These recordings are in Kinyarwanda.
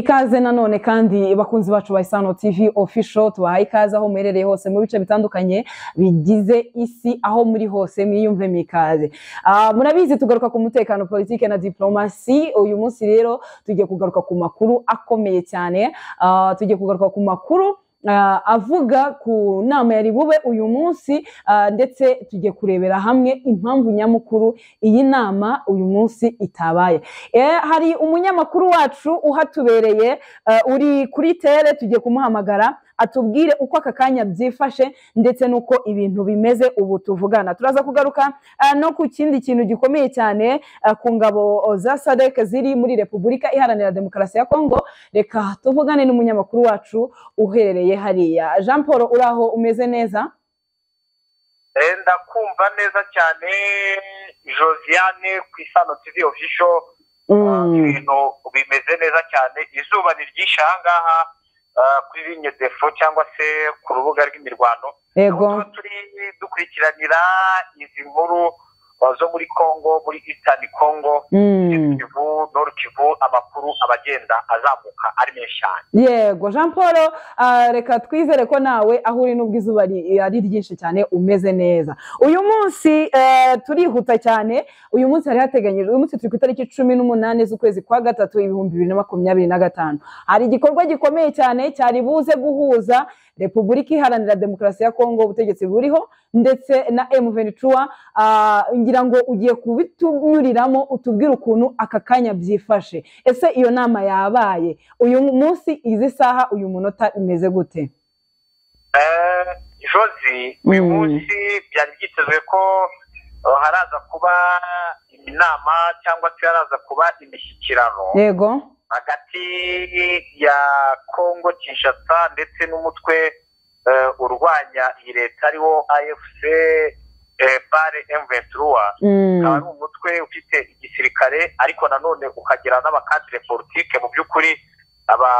Ikaze nanone kandi bakunzi bacu ba Isano TV Official, tubahaye ikaze aho muherereye hose mu bice bitandukanye bigize isi, aho muri hose mwiyumve mikaze. Murabizi tugaruka ku mutekano, politike na diplomasi. Uyu munsi rero tugiye kugaruka ku makuru akomeye cyane, tugiye kugaruka ku makuru avuga ku nama yari bube uyu munsi, ndetse tugiye kurebera hamwe impamvu nyamukuru iyi nama uyu munsi itabaye. Hari umunyamakuru wacu uhatubereye, uri kuri tere, tugiye kumuhamagara atubwire uko aka kanya byifashe ndetse n'uko ibintu bimeze ubu tuvugana. Turaza kugaruka no ku kindi kintu gikomeye cyane, ku ngabo za SADC ziri muri Repubulika Iharanira Demokarasi ya Kongo. Reka tuvugane n'umunyamakuru wacu uherereye hariya. Jean Paul, uraho umeze neza? Ndakumva neza cyane Josiane ku Isano TV Official. Ibintu bimeze neza cyane, izuba ni ryinshi aha ngaha kuri ligne de front cyangwa se ku rubuga rw'imirwano. Yego. Turi dukurikiranira izi nkuru zo muri Congo, muri Eastern Congo, Kivu, Nord Kivu, amakuru abagenda azamuka ari menshi cyane. Yego Jean Paul, reka twizere ko nawe aho uri n'ubwo izuba ari ryinshi cyane umeze neza. Uyu munsi turihuta cyane, uyu munsi hari hateganyijwe, uyu munsi turi ku itariki 18 z'ukwezi kwa gatatu 2025. Hari igikorwa gikomeye cyane cyari buze guhuza Repubulika Iharanira Demokarasi ya Kongo, ubutegetsi buriho, ndetse na M23. Ngira ngo ugiye kubitunyuriramo utubwire ukuntu aka kanya byifashe. Ese iyo nama yabaye uyu munsi, izi saha, uyu munota imeze gute? Jozi, uyu munsi byari byitezwe ko haraza kuba inama cyangwa se haraza kuba imishyikirano. Yego. Hagati ya Kongo Kinshasa ndetse n'umutwe urwanya iyi leta ariwo AFC bare M23, akaba ari umutwe ufite igisirikare ariko nanone ukagira n'abakadire politike. Mu by'ukuri aba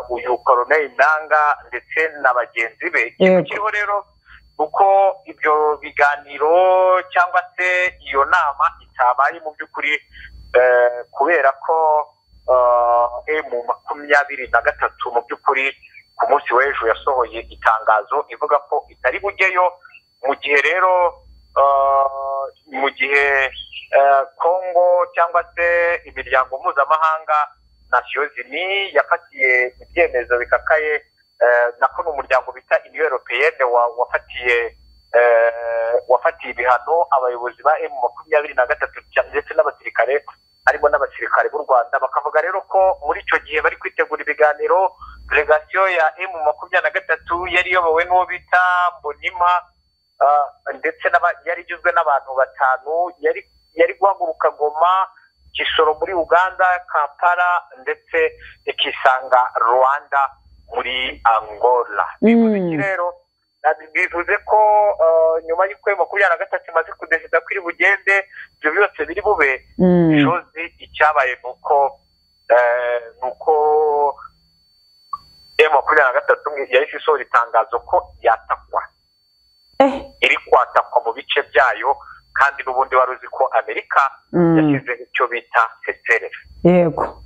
uyu Colonel Nanga ndetse na bagenzi be. Ikintu kiriho rero uko ibyo biganiro cyangwa se iyo nama itabaye mu by'ukuri, kubera ko M23 mu by'ukuri ku munsi w'ejo yasohoye itangazo ivuga ko itari bujyeyo, mu gihe rero mu gihe Kongo cyangwa se imiryango mpuzamahanga Nations Unies yafatiye ibyemezo bikakaye, nako ni umuryango bita Union Européenne wafatiye ibihano abayobozi ba M23 ndetse n'abasirikare, harimo n'abasirikare b'u Rwanda. Bakavuga rero ko muri icyo gihe bari kwitegura ibiganiro, delegation ya M23 yari iyobowe n'uwo bita Mbonima, ndetse yari igizwe n'abantu batanu, yari guhaguruka Goma, Kisoro muri Uganda, Kampala ndetse ikisanga Rwanda muri Angola. Bivuze iki rero? Bivuze ko nyuma y'uko M23 imaze kudesida ko iri bugende, ibyo byose biri bube. Jozi, icyabaye nuko M23 yahise isohora itangazo ko yatakwa, iri kwatakwa mu bice byayo, kandi n'ubundi wari uzi ko Amerika yashyize icyo bita seserere. Yego.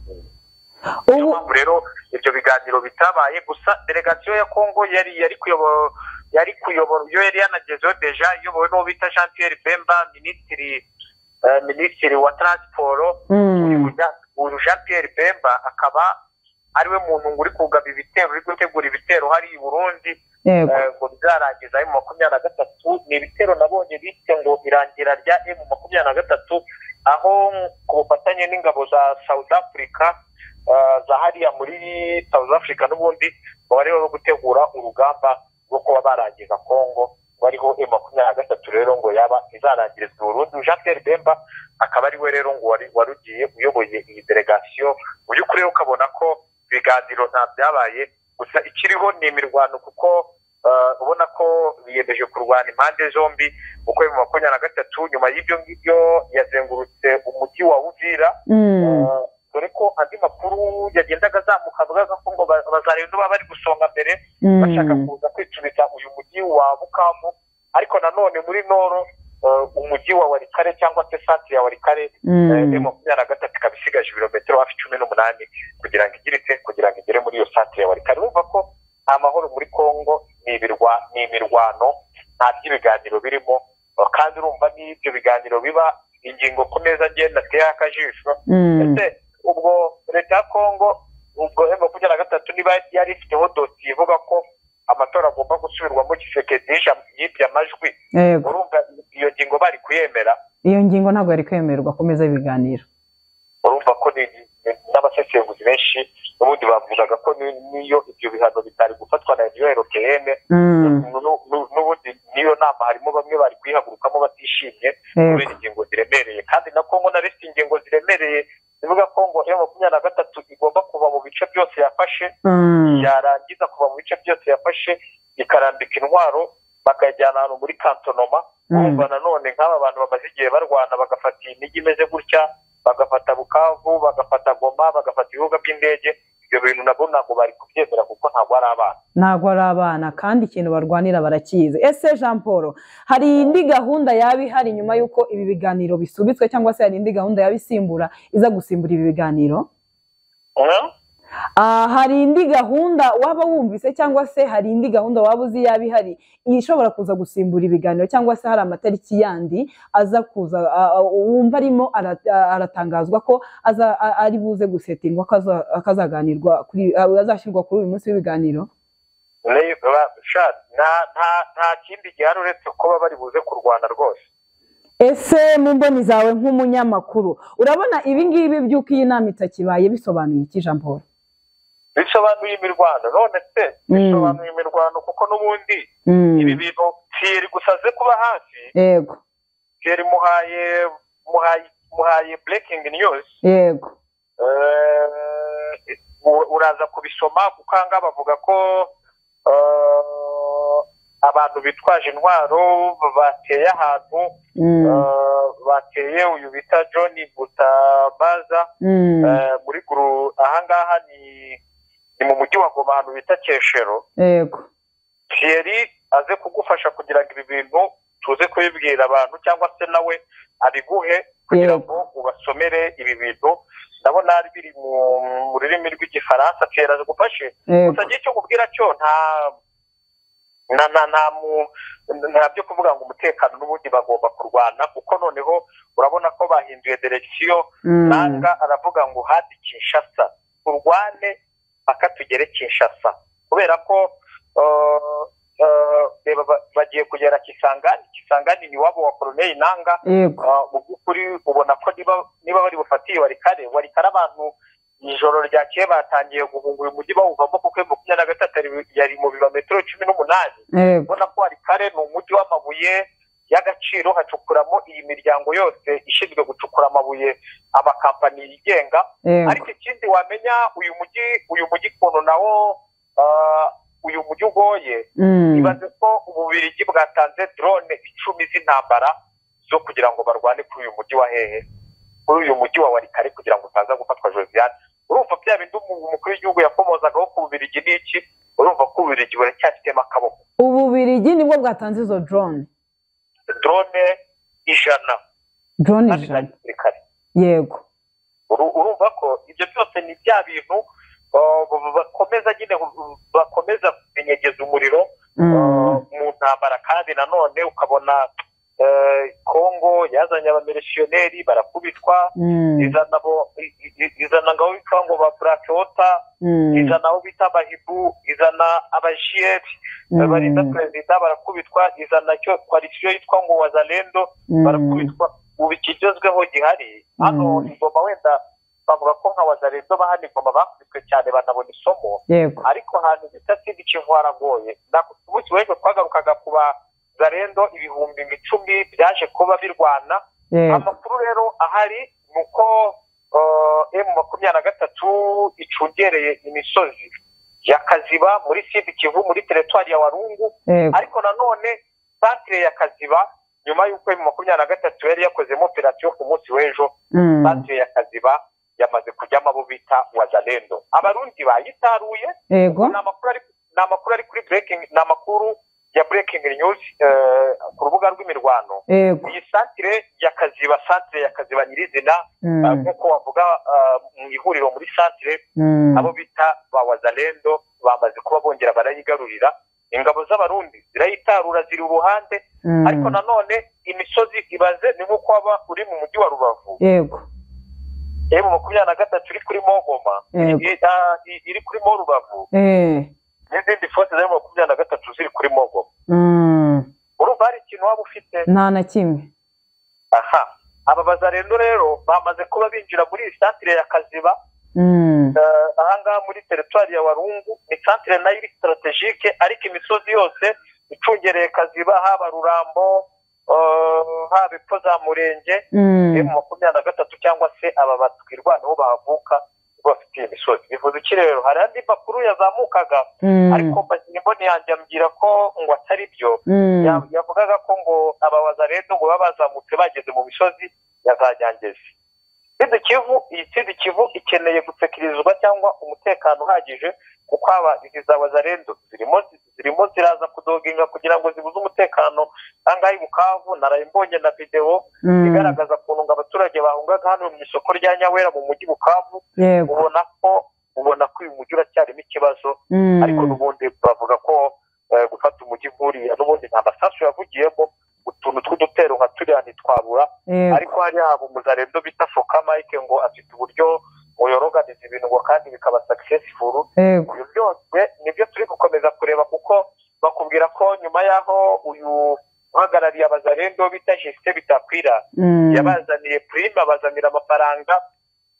Ubu rero ibyo biganiro bitabaye, gusa delegation ya Kongo yari kuyobora iyo yari yanagezeho deja, iyobowe n'uwo bita Jean Pierre Bemba, minisitiri wa transport. Uyu Jean Pierre Bemba akaba ariwe muntu uri kugaba ibitero, uri gutegura ibitero hari i Burundi, ngo bizarangiza M23. Ni ibitero nabonye bise ngo irangira rya M23, aho ku bufatanye n'ingabo za South Africa, za hariya muri South Africa n'ubundi bari bari gutegura urugamba rwo kuba barangiza Kongo, bariho M23 rero ngo yaba izarangirizwa Burundi. Jean Pierre Bemba akaba ari we rero ngo wari ugiye uyoboye iyi delegation. Mu by'ukuri ukabona ko ibiganiro nta byabaye, gusa ikiriho ni imirwano, kuko ubona ko biyemeje kurwana impande zombi. Uko M23 nyuma y'ibyo ngibyo yazengurutse umujyi wa Uvira, dore ko andi makuru yagendaga azamuka avuga ko ngo bazarenda baba bari gusonga mbere, bashaka kuza kwicubita uyu mujyi wa Bukavu, ariko nanone muri Noro umujyi wa Walikale cyangwa se centre ya Walikale, M23 ikaba isigaje ibirometero hafi 18 kugira ngo igiritse, kugira ngo igere tugere muri iyo santire ya Walikale. Urumva ko nta mahoro muri Kongo, ni imirwano, nta by'ibiganiro birimo. Kandi urumva n'ibyo biganiro biba ingingo ku meza ngenda ateye akajisho. Ese ubwo leta ya Kongo ubwo M23 niba yari ifiteho dosiye ivuga ko amatora agomba gusubirwamo Tshisekedi yibye amajwi, urumva iyo ngingo bari kuyemera? Iyo ngingo ntabwo yari kwemerwa ku meza y'ibiganiro. Urumva ko n'abasesenguzi benshi n'ubundi bavugaga ko niyo ibyo bihano bitari gufatwa na Union Européenne, n'ubundi niyo nama harimo bamwe bari kuyihagurukamo batishimye kubera ingingo ziremereye. Kandi na Kongo na ifite ingingo ziremereye zivuga ko ngo M23 igomba kuva mu bice byose yafashe, yarangiza kuva mu bice byose yafashe ikarambika intwaro bakajyana ahantu muri kantonoma. Urumva nanone nk'aba bantu bamaze igihe barwana bagafata imijyi imeze gutya, bagafata Bukavu, bagafata Goma, bagafata ibibuga by'indege, ibyo bintu nabo ntabwo bari kubyemera kuko ntabwo ari abana. Ntabwo ari abana, kandi ikintu barwanira barakizi. Ese Jean Paul, hari indi gahunda yaba ihari nyuma y'uko ibi biganiro bisubitswe, cyangwa se hari indi gahunda yaba isimbura iza gusimbura ibi biganiro? Hari indi gahunda waba wumvise, cyangwa se hari indi gahunda waba uzi yaba ihari ishobora kuza gusimbura ibiganiro, cyangwa se hari amatariki yandi aza kuza wumva arimo aratangazwa ko aza ari buze gusetingwa akazaganirwa kuri azashyirwa kuri uyu munsi w'ibiganiro? Nta kindi gihari uretse kuba bari buze kurwana rwose. Ese mu mboni zawe nk'umunyamakuru, urabona ibi ngibi by'uko iyi nama itakibaye bisobanuye iki, Jean Paul? Bisobanuye imirwano. None se bisobanuye imirwano kuko n'ubundi ibi bintu Thierry gusa aze kuba hafi. Yego. Thierry muhaye breaking news. Yego. Uraza kubisoma kuko aha bavuga ko abantu bitwaje intwaro bateye ahantu, bateye uyu bita John Butabaza muri guru. Ahangaha ni mu mujyi wa Goma ahantu bita Keshero. Yego. Thierry aze kugufasha kugira ngo ibi bintu tuze kubibwira abantu, cyangwa se nawe abiguhe kugira ngo ubasomere ibi bintu. Ndabona ari biri mu rurimi rw'igifaransa. Thierry aze gufashe. Gusa ngiye cyo kubwira cyo nta byo kuvuga ngo umutekano n'ubundi bagomba kurwana, kuko noneho urabona ko bahinduye direction. Nanga aravuga ngo hadi Kinshasa, turwane paka tugere Kinshasa, kubera ko bagiye kugera Kisangani. Kisangani ni wabo wa Colonel Nanga. Mu by'ukuri ubona ko niba bari bufatiye Walikale abantu ijoro ryakeye batangiye guhunga uyu mujyi bawuvamo, kuko M23 yari mu birometero 18. Ubona ko Walikale ni umujyi w'amabuye y'agaciro, hacukuramo iyi miryango yose ishinzwe gucukura amabuye, amakampani yigenga. Ariko ikindi wamenya uyu mujyi ukuntu nawo uyu mujyi ugoye, ibaze ko Ububiligi bwatanze drone 10 z'intambara zo kugira ngo barwane kuri uyu mujyi wa hehe, kuri uyu mujyi wa Walikale, kugira ngo utaza gufatwa Josiane. Urumva bya bindi umukuru w'igihugu yakomozagaho ku Bubiligi n'iki, urumva ko Ububiligi buracyafitemo akaboko. Ububiligi nibwo bwatanze izo drone 100. Drone 100. Yego. Urumva ko ibyo byose ni bya bintu bakomeza nyine, bakomeza kumenyegeza umuriro mu ntambara. Kandi nanone ukabona Kongo yazanye abamerishiyoneri barakubitwa, izana ngabo bitwa ngo ba Brakota, izana abo bita abahibu, izana abajiyeri barinda perezida barakubitwa, izana cyo koalisiyo yitwa ngo Wazalendo barakubitwa. Ubu ikigezweho gihari hano Igoma, wenda bavuga ko nka Wazalendo bahana Igoma bakubiswe cyane banabona isomo, ariko ahantu bita Sud Kivu haragoye. Umunsi w'ejo twagarukaga kuba Zarendo 10,000 byaje kuba birwana. Amakuru rero ahari nuko M23 icungereye imisozi ya Kaziba muri Sud Kivu muri teritwari ya Warungu. Ariko nanone centre ya Kaziba nyuma y'uko M23 yari yakozemo operation ku munsi w'ejo, centre ya Kaziba yamaze kujyamo abo bita Wazalendo. Abarundi bayitaruye. Ni amakuru ari kuri breaking, ni amakuru ya breaking news ku rubuga rw'imirwano. Iyi santire ya Kaziba, santire ya Kaziba nyirizina, nk'uko wavuga mu ihuriro muri santire, abo bita ba Wazalendo bamaze kuba bongera barayigarurira. Ingabo z'Abarundi zirayitarura ziri uruhande, ariko nanone imisozi ibaze ni nk'uko waba uri mu mujyi wa Rubavu. Yego. M23 iri kuri Mogoma, iri kuri Mo Rubavu, n'izindi force za M23 ziri kuri Mogoma. Urumva hari ikintu waba ufite? Nta na kimwe. Aha, aba Bazalendo rero bamaze kuba binjira muri iyi santire ya Kaziba, ahangaha muri teritwari ya Warungu. Ni santire nayo iri strategique, ariko imisozi yose icungereye Kaziba, haba Rurambo, haba epfo za Murenge, M23 cyangwa se aba batwirwanaho bahavuka bafite iyi misozi. Bivuze iki rero? Hari andi makuru yazamukaga, ariko imboni yanjye ambwira ko ngo atari byo. Yavugaga ko ngo aba Wazalendo ngo baba bazamutse bageze mu misozi ya za Nyangezi. Sud Kivu, iyi Sud Kivu ikeneye gusekirizwa cyangwa umutekano uhagije, kuko aba izi za Wazalendo zirimo ziraza kudoginga kugira ngo zibuze umutekano. Ahangaha i Bukavu naraye mbonye na video igaragaza ukuntu ngo abaturage bahungaga hano mu isoko rya Nyawera mu mujyi Bukavu. Ubona ko uyu mujyi uracyarimo ikibazo, ariko n'ubundi bavuga ko gufata umujyi nk'uriya n'ubundi nta masasu yavugiyemo, utuntu tw'udutero nka turiya ntitwabura. Ariko hari haba umuzarendo bita Foka Mike ngo afite uburyo ngo yoroganiza ibintu ngo kandi bikaba successful. Ibyo byose nibyo turi gukomeza kureba, kuko bakubwira ko nyuma y'aho uyu uhagarariye abazarendo bita Justin Bitakwira yabazaniye prime, abazanira amafaranga,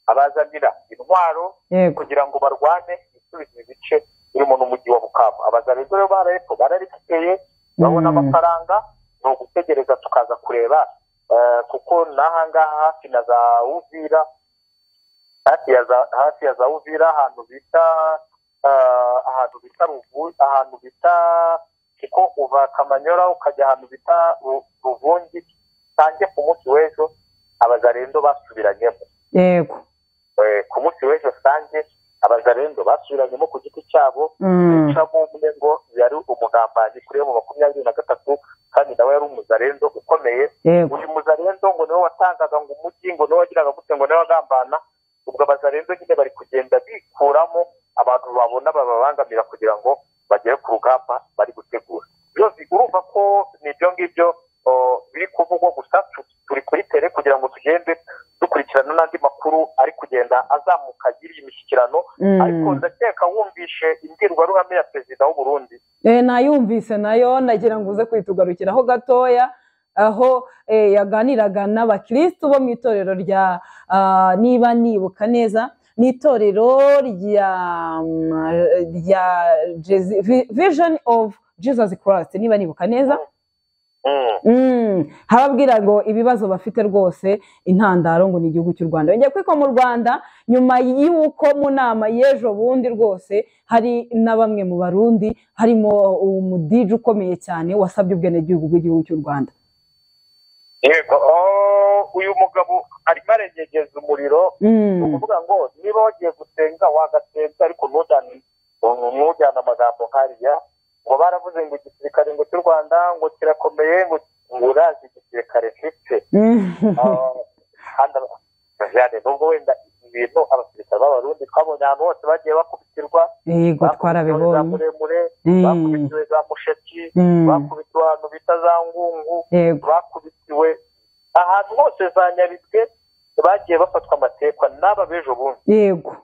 abazanira intwaro kugira ngo barwane isubize ibice birimo n'umujyi wa Bukavu. Abazarendo rero bararepfo bararikeye babona amafaranga, ni ugutegereza tukaza kureba, kuko n'ahangaha hafi na za Uvira, hafi ya za Uvira, ahantu bita Ruvu, ahantu bita kuko uva Kamanyora ukajya ahantu bita Ruvungi, tange ku munsi w'ejo abazarendo basubiranyemo. Yego. Ku munsi w'ejo sange abazarendo basubiranyemo ku giti cyabo, bicamo umwe ngo yari umugambanyi kuri M23, kandi nawe yari umuzarendo ukomeye. Uyu muzarendo ngo niwe watangaga ngo umujyi, ngo niwe wagiraga gute, ngo niwe wagambana. Ubwo abazarendo nyine bari kugenda bikuramo abantu babona bababangamira kugira ngo bagere ku rugamba bari gutegura. Byose urumva ko nibyo ngibyo biri kuvugwa, gusa turi kuri tere kugira ngo tugende dukurikirana n'andi makuru ari kugenda azamuka agira imishyikirano. Ariko ndakeka wumvishe imbwirwaruhame ya perezida w'u Burundi. Nayumvise nayo, nagira ngo uze kwitugarukiraho gatoya, aho yaganiraga n'abakristo bo mu itorero rya niba nibuka neza ni itorero rya Vision of Jesus Christ, niba nibuka neza. Hababwira ngo ibibazo bafite rwose intandaro ngo ni igihugu cy'u Rwanda. Yongeye kwiko mu Rwanda nyuma y'uko mu nama y'ejo bundi rwose hari na bamwe mu Barundi harimo umudije ukomeye cyane wasabye ubwenegihugu bw'igihugu cy'u Rwanda. Yego, uyu mugabo arimo arenyegeza umuriro, ni ukuvuga ngo niba wagiye gusenga wagasenga, ariko ntujyane amagambo nkariya ngo baravuze ngo igisirikare ngo cy'u Rwanda ngo kirakomeye, ngo urazi igisirikare mfite. Nubwo wenda ibintu abasirikare b'Abarundi twabonye ahantu hose bagiye bakubitirwa, yego twarabibonye, muremure, bakubitiwe za Musheki, bakubitiwe ahantu bita za Ngungu, bakubitiwe ahantu hose za Nyabitwe, bagiye bafatwa amatekwa n'aba b'ejo bundi. Yego.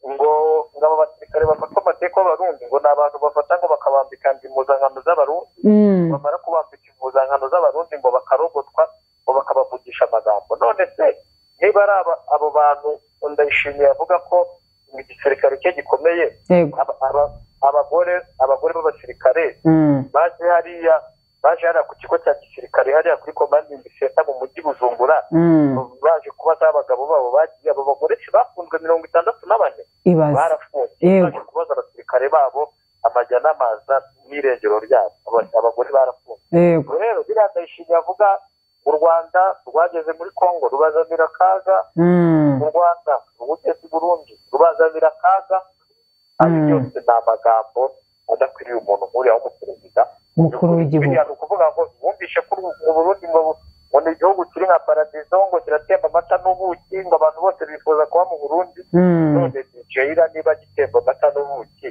Ngo aba basirikare bafatwa amatekwa b'Abarundi ngo ni abantu bafata ngo bakabambika impuzankano z'Abarundi, bamara kubambika impuzankano z'Abarundi ngo bakarogotwa, ngo bakabavugisha amagambo. None se niba ari abo bantu Ndayishimiye avuga ko igisirikare cye gikomeye, abagore b'abasirikare baje hariya ku kigo cya gisirikare hariya kuri commanding center mu mujyi Bujumbura, baje kubaza abagabo babo bagiye, abo bagore bafunzwe 64 barafunzwe, baje kubaza abasirikare babo amajya n'amaza n'irengero ryabo, abagore barafunzwe. Rero biriya Ndayishimiye avuga u Rwanda rwageze muri Kongo rubazanira akaga, u Rwanda rugeze i Burundi rubazanira akaga, ari byose ni amagambo adakwiriye umuntu nk'uriya w'umuperezida. Umukuru w'igihugu. Ni ukuvuga ngo bumvishe ko mu Burundi ngo ni igihugu kiri nka paradizo, ngo kiratemba amata n'ubuki, ngo abantu bose bifuza kuba mu Burundi. None Sheila niba gitemba amata n'ubuki,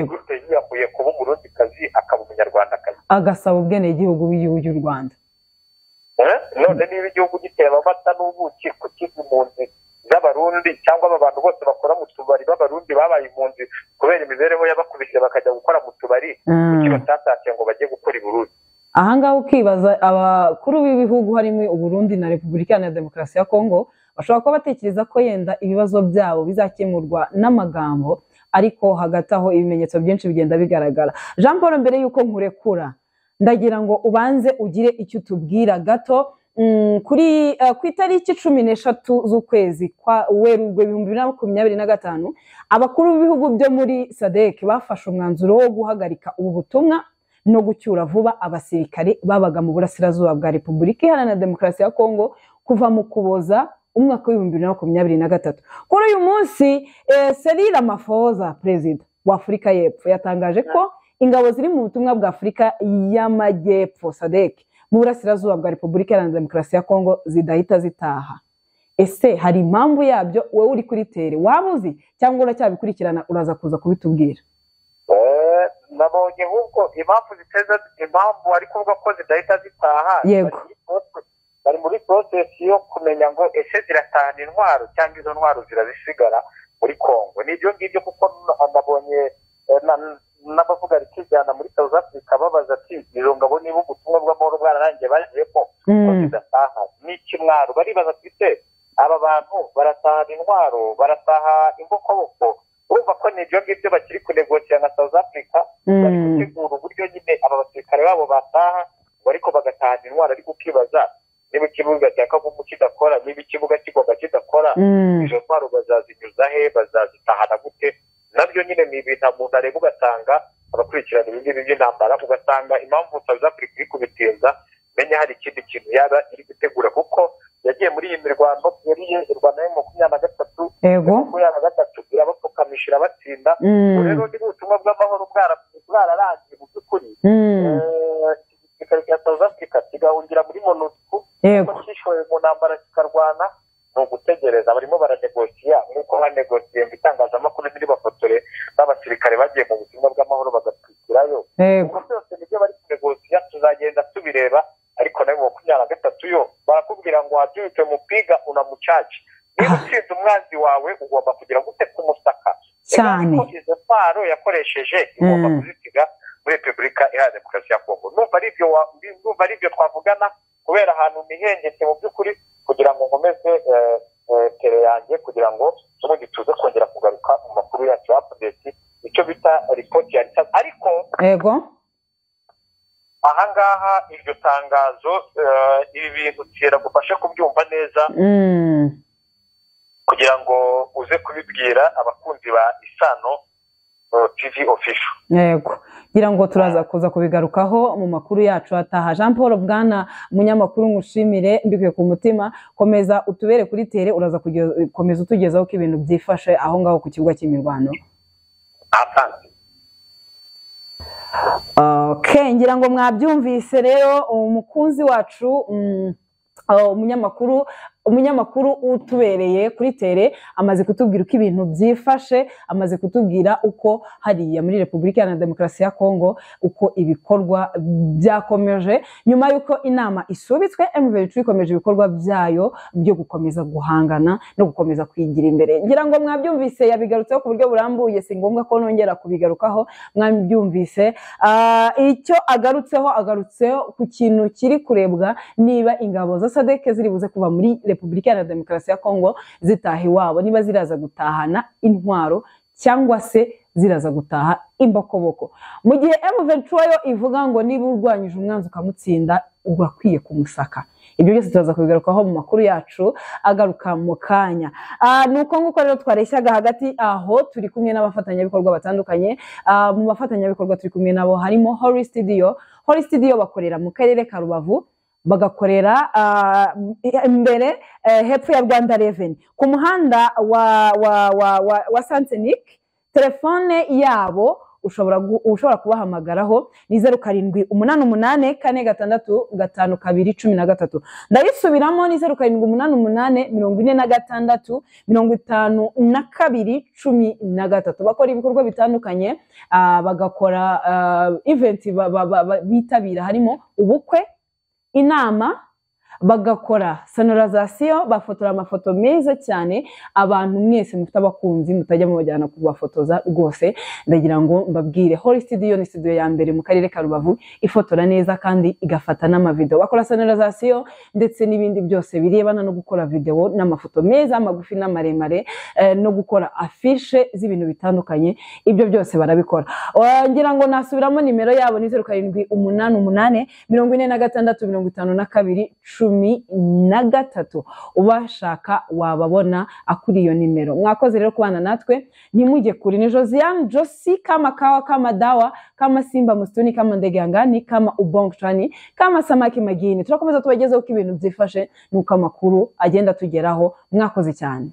gute yiyambuye kuba Umurundikazi akaba Umunyarwandakazi, agasaba ubwenegihugu bw'igihugu cy'u Rwanda? None niba igihugu gitemba amata n'ubuki, kuki impunzi z'Abarundi cyangwa aba bantu bose bakora mu tubari b'Abarundi babaye impunzi kubera imibereho y'abakubise bakajya gukora mu tubari, kuki batatatse ngo bajye gukora i Burundi? Ahangaha ukibaza abakuru b'ibihugu harimo Uburundi na Repubulika Iharanira Demokarasi ya Kongo bashobora kuba batekereza ko yenda ibibazo byabo bizakemurwa n'amagambo, ariko hagati aho ibimenyetso byinshi bigenda bigaragara. Jean Paul, mbere y'uko nkurekura ndagira ngo ubanze ugire icyo utubwira gato kuri ku itariki 13 z'ukwezi kwa Werurwe 2025, abakuru b'ibihugu byo muri SADC bafashe umwanzuro wo guhagarika ubu butumwa no gucyura vuba abasirikare babaga mu burasirazuba bwa Repubulika Iharanira Demokarasi ya Kongo kuva mu Kuboza umwaka wa 2023. Kuri uyu munsi Cyril Ramaphosa, perezida wa Afurika y'Epfo, yatangaje ko ingabo ziri mu butumwa bwa Afurika y'Amajyepfo SADC mu burasirazuba bwa Repubulika Iharanira Demokarasi ya Kongo zidahita zitaha. Ese hari impamvu yabyo? Wowe uri kuri tere waba uzi cyangwa uracyabikurikirana, uraza kuza kubitubwira. Nabonye ahubwo impamvu ziteza, impamvu ari kuvuga ko zidahita zitaha, bari muri process yo kumenya ngo ese ziratahana intwaro cyangwa izo ntwaro zirazisigara muri Kongo. Nibyo ngibyo, kuko nabonye n'abavuga rikijyana muri South Africa babaza ati izo ngabo niba ubutumwa bw'amahoro bwararangiye bagiye ko zidataha, ni ikimwaro. Baribaza ati se aba bantu baratahana intwaro, barataha imbokoboko? Urumva ko nibyo ngibyo bakiri kunegosiya na South Africa, bari gutegura uburyo nyine aba basirikare babo bataha, ariko bagatahana intwaro. Ariko ukibaza niba ikibuga cya Kavumu kidakora, niba ikibuga kigomba kidakora, izo ntwaro bazazinyuza he, bazazitahana gute? Nabyo nyine ni ibintu umuntu areba, ugasanga abakurikirana ibi ngibi by'intambara, ugasanga impamvu South Africa iri kubitinza, menya hari ikindi kintu yaba iri gutegura, kuko yagiye muri iyi mirwano yariye irwana yo 23, 23 irabapfukamisha irabatsinda. Rero niba ubutumwa bw'amahoro bwararangiye mu by'ukuri, igisirikare cya South Africa kigahungira muri MONUSCO, kuko kishoye mu ntambara kikarwana, ni ugutegereza. Barimo baranegosiya nk'uko banegosiye mu itangazamakuru ntibafotore n'abasirikare bagiye mu butumwa bw'amahoro bagatwikirayo. Ubwo byose nibyo bari kunegosiya, tuzagenda tubireba. Ariko nawe 23 yo barakubwira ngo wabyutse mupiga unamucaca, niba utsinze umwanzi wawe ugomba kugira gute kumusaka cyane. Izo ntwaro yakoresheje igomba kuzisiga muri Repubulika Iharanira Demokarasi ya Kongo. Numva ari ibyo twavugana, kubera ahantu nihengetse mu by'ukuri, kugira ngo nkomeze tere yanjye, kugira ngo ubundi tuze kongera kugaruka mu makuru yacu ya update, icyo bita report ya. Ariko yego ahangaha iryo tangazo, ibi bintu gufashe kubyumva neza, kugira ngo uze kubibwira abakunzi ba Isano TV Official. Yego, ngira ngo turaza kuza kubigarukaho mu makuru yacu ataha. Jean Paul, bwana munyamakuru, ngushimire mbikuye ku mutima, komeza utubere kuri tere, uraza komeza utugezaho ko ibintu byifashe aho ngaho ku kibuga cy'imirwano. Okay, ngira ngo mwabyumvise rero, umukunzi wacu umunyamakuru utubereye kuri tere amaze kutubwira uko ibintu byifashe, amaze kutubwira uko hariya muri Repubulika Iharanira Demokarasi ya Kongo uko ibikorwa byakomeje nyuma y'uko inama isubitswe. M23 ikomeje ibikorwa byayo byo gukomeza guhangana no gukomeza kwigira imbere. Ngira ngo mwabyumvise, yabigarutseho ku buryo burambuye, si ngombwa ko nongera kubigarukaho, mwabyumvise. Icyo agarutseho ku kintu kiri kurebwa niba ingabo za SADC ziri buze kuva muri Repubulika Iharanira Demokarasi ya Kongo zitaha iwabo, niba ziraza gutahana intwaro cyangwa se ziraza gutaha imbokoboko. Mu gihe M23 yo ivuga ngo niba urwanyije umwanzi ukamutsinda urakwiye kumusaka. Ibyo byose turaza kubigarukaho mu makuru yacu agaruka mu kanya. Nuko nguko rero twareshyaga hagati aho turi kumwe n'abafatanyabikorwa batandukanye. Mu bafatanyabikorwa turi kumwe nabo harimo Holy Studio. Holy Studio bakorera mu karere ka Rubavu, bagakorera imbere hepfo ya Rwanda Revenue ku muhanda wa Sansenik. Telefone yabo ushobora kubahamagaraho ni 0788 4 6 5 2 13. Ndabisubiramo, ni 0788 46 52 13. Bakora ibikorwa bitandukanye, bagakora event bitabira, harimo ubukwe, inama, bagakora sonorisation, bafotora amafoto meza cyane. Abantu mwese mufite abakunzi mutajya mubajyana kubafotoza, rwose ndagira ngo mbabwire, Holy Studio ni studio ya mbere mu karere ka Rubavu ifotora neza kandi igafata n'amavideo. Bakora sonorisation ndetse n'ibindi byose birebana no gukora video n'amafoto meza, amagufi n'amaremare, no gukora affiche z'ibintu bitandukanye, ibyo byose barabikora. Ngira ngo nasubiramo nimero yabo ni 0788 46 52 13. Ubashaka wababona akuri iyo nimero. Mwakoze rero kubana natwe, ntimujye kure. Ni Josiane Josi, kama kawa, kama dawa, kama simba msituni, kama ndege angani, kama ubongo chani, kama samaki magini. Turakomeza tubagezeho uko ibintu byifashe nuko amakuru agenda tugeraho. Mwakoze cyane.